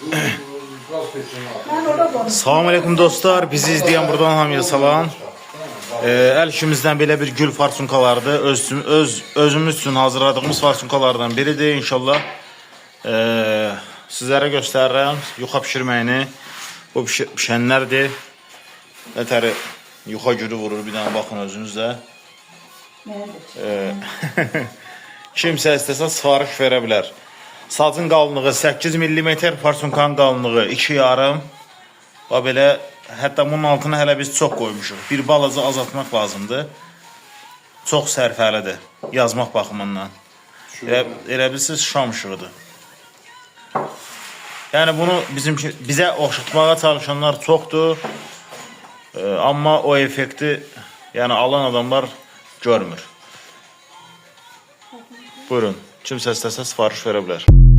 Mən orada qonuşum. Salam aleyküm dostlar. Bizi izleyen buradan hamıya salam. Əl işimizdən belə bir gül farsunkalardır. Özümüz üçün hazırladığımız farsunkalardan biridir. İnşallah sizlərə göstərirəm yuxa bişirməyini. Bu pişənlərdir. Nətəri yuxa gülü vurur. Bir dənə baxın özünüz də. Kimsə istəsə sifariş verə bilər. Sacın qalınlığı 8 mm, farsunkanın qalınlığı 2,5. Bax belə, hətta bunun altına hələ biz çox qoymuşuq. Bir balaca azaltmaq lazımdır. Çox sərfəlidir yazmaq baxımından. Elə bilsiz şam işığıdır. Yəni bunu bizimki bizə oxşatmağa çalışanlar çoxdur. Amma o effekti yəni alan adamlar görmür. Buyurun, kimsə istəsə sifariş verə bilər.